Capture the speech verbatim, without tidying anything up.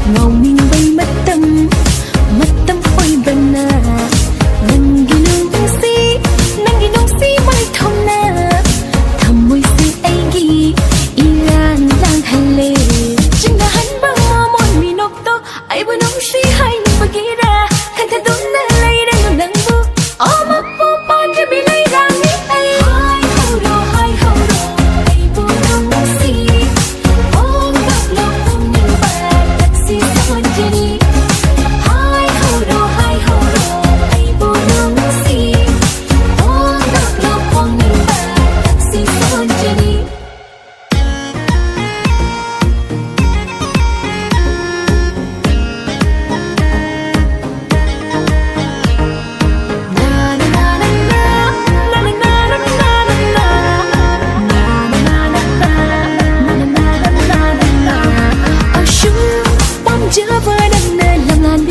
ꯉꯥꯎꯅꯤꯡꯕꯩ ꯃꯇꯝ, ꯃꯇꯝ ꯑꯣꯏꯕꯅ ꯅꯪꯒꯤ ꯅꯨꯡꯁꯤ, ꯅꯪꯒꯤ ꯅꯨꯡꯁꯤ ꯃꯩ ꯊꯣꯡꯅ ꯊꯃꯣꯏꯁꯦ ꯑꯩꯒꯤ ꯏꯔꯥꯡ ꯂꯥꯡꯍꯜꯂꯦ꯫ ꯆꯤꯡꯅꯍꯟꯕ ꯃꯃꯣꯟ ꯃꯤꯅꯣꯛꯇꯣ ꯑꯩꯕꯨ ꯅꯨꯡꯁꯤ ꯍꯥꯏꯅꯤꯡꯕꯒꯤꯔ? ꯈꯟꯊꯗꯨꯅ ꯂꯩꯔꯅꯨ ꯅꯪꯕꯨ ꯑꯃꯛꯄꯨ ꯄꯥꯟꯗ꯭ꯔꯕꯤ ꯂꯩꯔꯥꯡꯅꯤ ꯑꯩ꯫ ꯍꯥꯏ ꯍꯧꯔꯣ, ꯍꯥꯏ ꯍꯧꯔꯣ, ꯑꯩꯕꯨ ꯅꯨꯡꯁꯤ꯫ ꯐꯣꯡꯗꯣꯛꯂꯣ ꯐꯣꯡꯅꯤꯡꯕ ꯊꯛꯁꯤ ꯁꯣꯟꯖꯔꯤ꯫ ꯍꯥꯏ ꯍꯧꯔꯣ, ꯍꯥꯏ ꯍꯧꯔꯣ, ꯑꯩꯕꯨ ꯅꯨꯡꯁꯤ꯫ ꯐꯣꯡꯗꯣꯛꯂꯣ ꯐꯣꯡꯅꯤꯡꯕ ꯊꯛꯁꯤ ꯁꯣꯟꯖꯔꯤ꯫ ꯑꯁꯨꯛ ꯄꯥꯝꯖꯕ ꯅꯪꯅ ꯂꯝꯂꯥꯟ